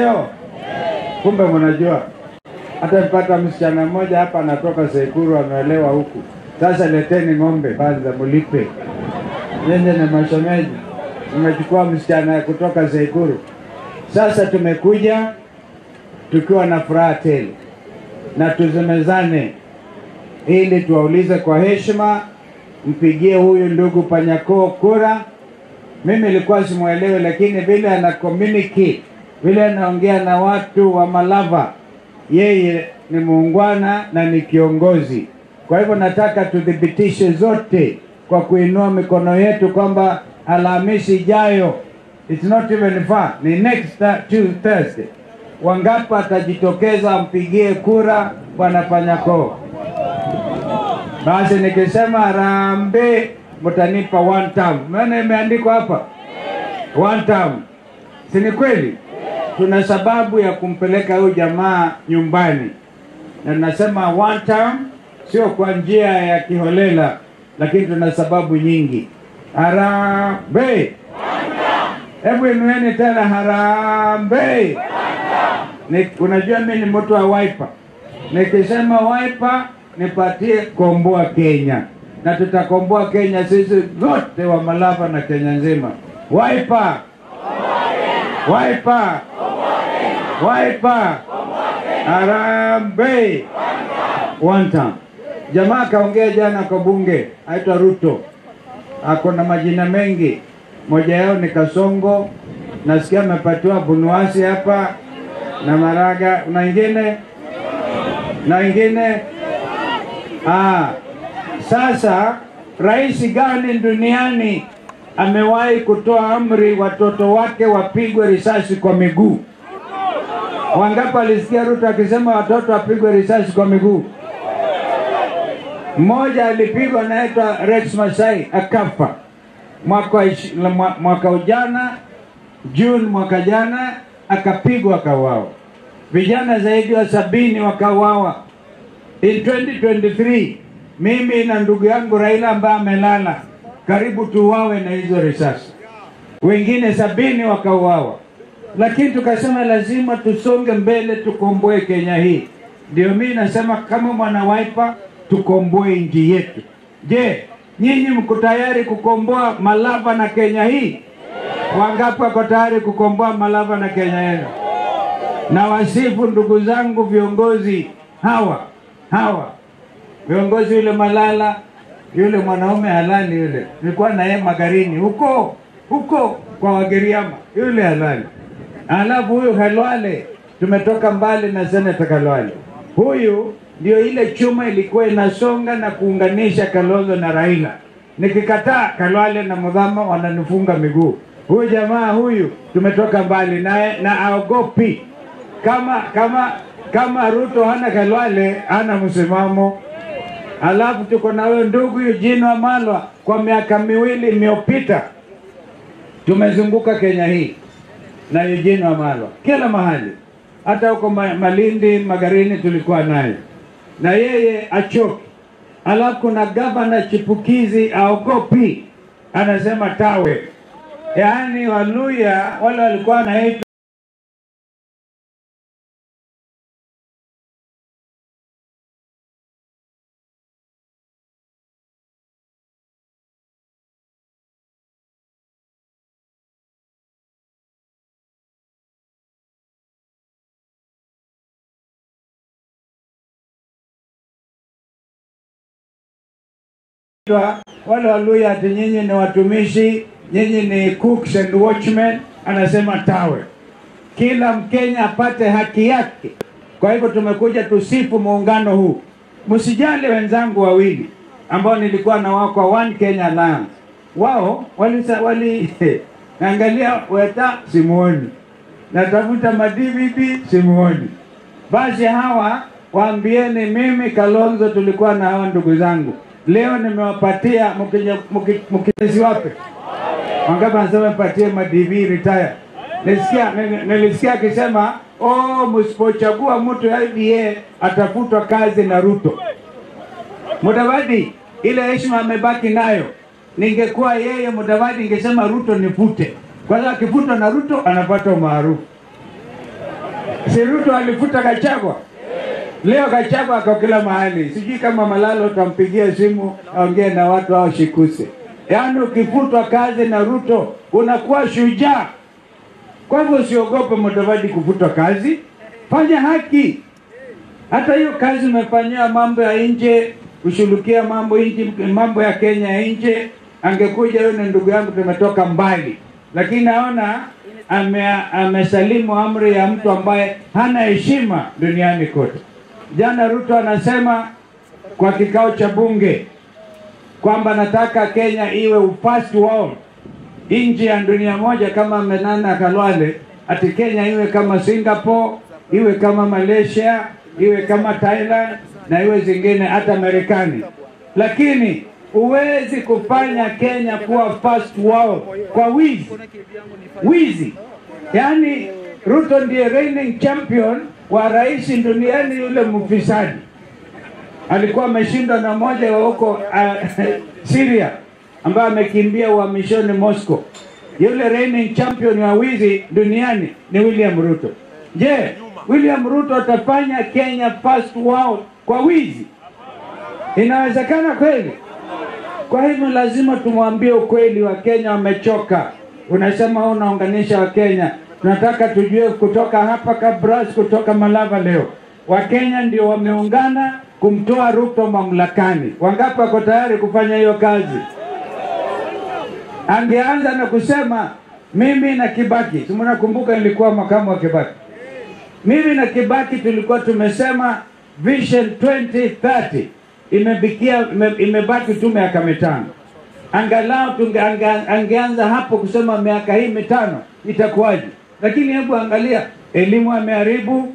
Leo kumbe mnajua. Hata nipata msichana mmoja hapa anatoka Sekuru ameolewa huku. Sasa leteni ng'ombe kwanza mlipe. Nyinyi ni mashemeji. Mmechukua msichana kutoka Sekuru. Sasa tumekuja tukiwa na furaha tele na tuzemezane ili tuwaulize kwa heshima, mpigie huyu ndugu Panyako kura. Mimi nilikuwa simuelewi, lakini vile ana communicate, vile anaongea na watu wa Malava, yeye ni muungwana na ni kiongozi. Kwa hivyo nataka tudhibitishe zote kwa kuinua mikono yetu kwamba Alhamisi ijayo, it's not even far, ni next Thursday, wangapi atajitokeza mpigie kura Bwana Panyako? Basi nikisema harambee mtanipa one term. Maana imeandikwa hapa one term. Si ni kweli? Tuna sababu ya kumpeleka huyu jamaa nyumbani. Na nasema one term sio kwa njia ya kiholela, lakini tuna sababu nyingi. Harambee. Hebu inueni tena harambee. Unajua mimi ni mtu wa Wiper. Nikisema Wiper nipatie komboa Kenya. Na tutakomboa Kenya sisi zote wa Malava na Kenya nzima. Wiper! Wiper! Wiper! Harambee! One time. Jamaa kaongea jana kwa bunge, aitwa Ruto. Ako na majina mengi. Moja yao ni Kasongo. Nasikia amepatiwa Bunuasi hapa na Maraga na ingine na ingine. Sasa rais gani duniani amewahi kutoa amri watoto wake wapigwe risasi kwa miguu? Wangapi alisikia Ruto akisema watoto wapigwe risasi kwa miguu? Mmoja alipigwa anaitwa Rex Masai akafa mwaka ujana, June mwaka jana, akapigwa akauawa. Vijana zaidi ya 70 wakauawa. In 2023 mimi na ndugu yangu Raila ambaye amelala karibu tuuawe na hizo risasi. Wengine 70 wakauawa. Lakini tukasema lazima tusonge mbele tukomboe Kenya hii. Ndio mimi nasema kama mwana Wiper tukomboe nchi yetu. Je, nyinyi mko tayari kukomboa Malava na Kenya hii? Wangapi wako tayari kukomboa Malava na Kenya yenu? Na wasifu ndugu zangu viongozi hawa. Viongozi yule Malala, yule mwanaume halali yule. Nilikuwa na yeye Magarini huko huko kwa Wagiriama, yule halali. Alafu huyu Khalwale, tumetoka mbali na Senator Khalwale. Huyu ndio ile chuma ilikuwa inasonga na kuunganisha Kalonzo na Raila. Nikikataa Khalwale na Mudhama wananifunga miguu. Huyu jamaa huyu tumetoka mbali naye na aogopi. Kama Ruto hana Khalwale, hana msimamo. Alafu tuko na huyo ndugu Eugene Wamalwa, kwa miaka miwili iliyopita tumezunguka Kenya hii na Eugene Wamalwa kila mahali. Hata huko Malindi, Magarini tulikuwa naye. Na yeye achoki. Alafu kuna gavana chipukizi aogopi, anasema tawe. Yaani Waluya wale walikuwa wanaitwa wale Waluya ati nyinyi ni watumishi, nyinyi ni cooks and watchmen, anasema tawe. Kila Mkenya apate haki yake. Kwa hivyo tumekuja tusifu muungano huu. Msijali wenzangu wawili ambao nilikuwa na wao kwa One Kenya Alliance. Wao wali naangalia Weta simuoni, natafuta ma-DVB simuoni. Basi hawa waambieni mimi Kalonzo tulikuwa na hawa ndugu zangu. Leo nimewapatia mkezi wape. Wangapi wanasema mpatie ma-DV retire? Nilisikia akisema, oh, msipochagua mtu ya UDA atafutwa kazi na Ruto. Mudavadi ile heshima amebaki nayo. Ningekuwa yeye Mudavadi ningesema Ruto nifute. Kwa sababu akifutwa na Ruto anapata umaarufu. Si Ruto alifuta Gachagua? Leo Gachagua ako kila mahali. Sijui kama Malalo utampigia simu aongee na watu hao shikuse. Yaani ukifutwa kazi na Ruto unakuwa shujaa. Kwa hivyo usiogope Mudavadi kufutwa kazi. Fanya haki. Hata hiyo kazi umefanyia mambo ya nje, kushughulikia mambo nje, mambo ya Kenya nje, angekuja yule ndugu yangu, tumetoka mbali. Lakini naona amesalimu amri ya mtu ambaye hana heshima duniani kote. Jana Ruto anasema kwa kikao cha bunge kwamba nataka Kenya iwe first world, nchi ya dunia moja kama Menana Khalwale, ati Kenya iwe kama Singapore, iwe kama Malaysia, iwe kama Thailand na iwe zingine hata Marekani. Lakini huwezi kufanya Kenya kuwa first world kwa wizi. Wizi. Yaani Ruto ndiye reigning champion wa rais duniani, yule mfisadi. Alikuwa ameshindwa na mmoja wa huko Syria ambaye amekimbia uhamishoni Moscow. Yule reigning champion wa wizi duniani ni William Ruto. Je, William Ruto atafanya Kenya first world kwa wizi? Inawezekana kweli? Kwa hivyo lazima tumwambie ukweli, wa Kenya wamechoka. Unasema unaunganisha wa Kenya. Tunataka tujue kutoka hapa Kabras, kutoka Malava leo. Wakenya ndio wameungana kumtoa Ruto mamlakani. Wangapi wako tayari kufanya hiyo kazi? Angeanza na kusema mimi na Kibaki, si mnakumbuka nilikuwa makamu wa Kibaki. Mimi na Kibaki tulikuwa tumesema Vision 2030 imebaki tu miaka mitano. Angalau angeanza hapo kusema miaka hii mitano itakuwaje. Lakini hebu angalia, elimu ameharibu.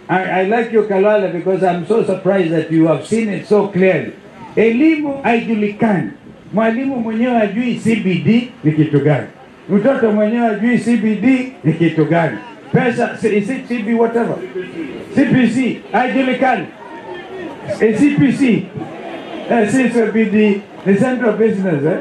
I like you Khalwale because I'm so surprised that you have seen it so clearly. Elimu haijulikani. Mwalimu mwenyewe hajui CBD ni kitu gani. Mtoto mwenyewe hajui CBD ni kitu gani. Pesa, is it CB whatever? CPC, haijulikani. CPC, CBD, the Central Business, eh?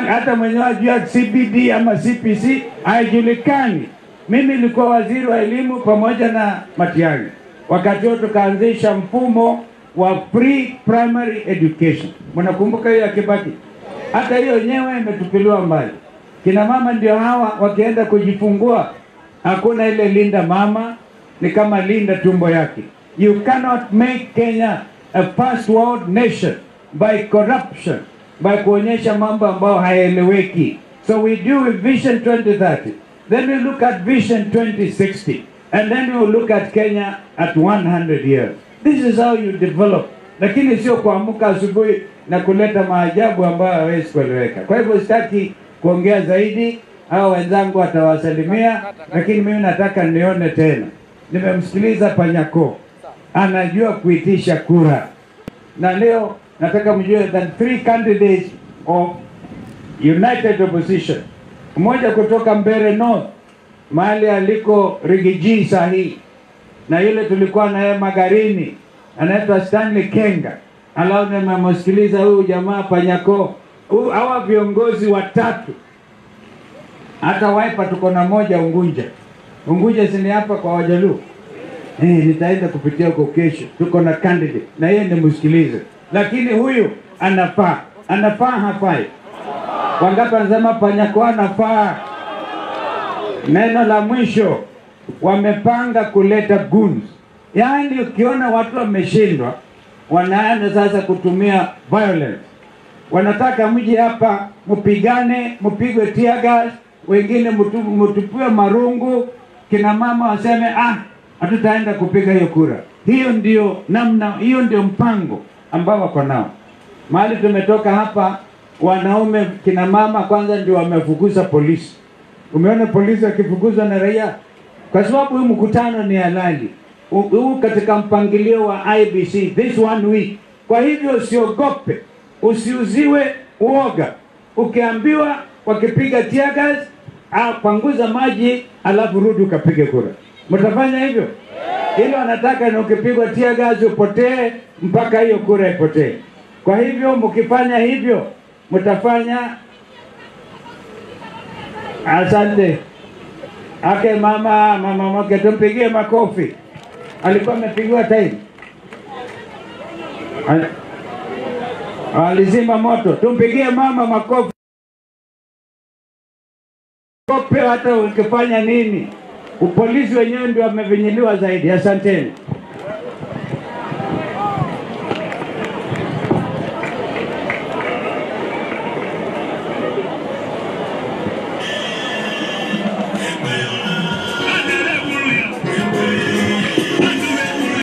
Hata mwenyewe hajui CBD ama CPC, haijulikani. Mimi nilikuwa waziri wa elimu pamoja na Matiang'i. Wakati huo tukaanzisha mfumo wa free primary education. Mnakumbuka hiyo ya Kibaki? Hata hiyo yenyewe imetupiliwa mbali. Kina mama ndio hawa wakienda kujifungua, hakuna ile linda mama, ni kama linda tumbo yake. You cannot make Kenya a first world nation by corruption, by kuonyesha mambo ambayo hayaeleweki. So we do with Vision 2030. Then we look at Vision 2060. And then we will look at Kenya at 100 years. This is how you develop. Lakini sio kuamka asubuhi na kuleta maajabu ambayo hayawezi kueleweka. Kwa hivyo sitaki kuongea zaidi, hao wenzangu watawasalimia, lakini mimi nataka nione tena. Nimemsikiliza Panyako, anajua kuitisha kura. Na leo nataka mjue that 3 candidates of United Opposition, mmoja kutoka Mbere North, mahali aliko Rigiji sahi, na yule tulikuwa naye Magarini anaitwa Stanley Kenga. Alafu nimemsikiliza huyu jamaa Panyako. Hawa viongozi watatu, hata Wiper tuko na moja Unguja. Unguja si ni hapa kwa Wajaluo. Nitaenda kupitia huko kesho. Tuko na candidate na yeye nimsikilize. Lakini huyu anafaa. Anafaa hafai? Wangapi wanasema Panyako anafaa? Neno la mwisho, wamepanga kuleta goons. Yaani ukiona watu wameshindwa, wanaanza sasa kutumia violence. Wanataka mji hapa mpigane, mpigwe tear gas, wengine mtupiwe marungu, kina mama waseme hatutaenda kupiga hiyo kura. Hiyo ndio namna, hiyo ndio mpango ambao wako nao. Mahali tumetoka hapa, wanaume kina mama kwanza ndio wamefukuza polisi. Umeona polisi wakifukuzwa na raia? Kwa sababu huu mkutano ni halali. Huu katika mpangilio wa IBC this one week. Kwa hivyo usiogope, usiuziwe uoga. Ukiambiwa wakipiga tear gas, panguza maji alafu rudi ukapige kura. Mtafanya hivyo? Hilo anataka ni ukipigwa tear gas upotee mpaka hiyo kura ipotee. Kwa hivyo mkifanya hivyo mtafanya. Asante. Ake mama, mama mwake, tumpigie makofi. Alikuwa amepigiwa time. Alizima moto. Tumpigie mama makofi. Hata ukifanya nini, upolisi wenyewe ndio wamevinyiliwa zaidi. Asanteni.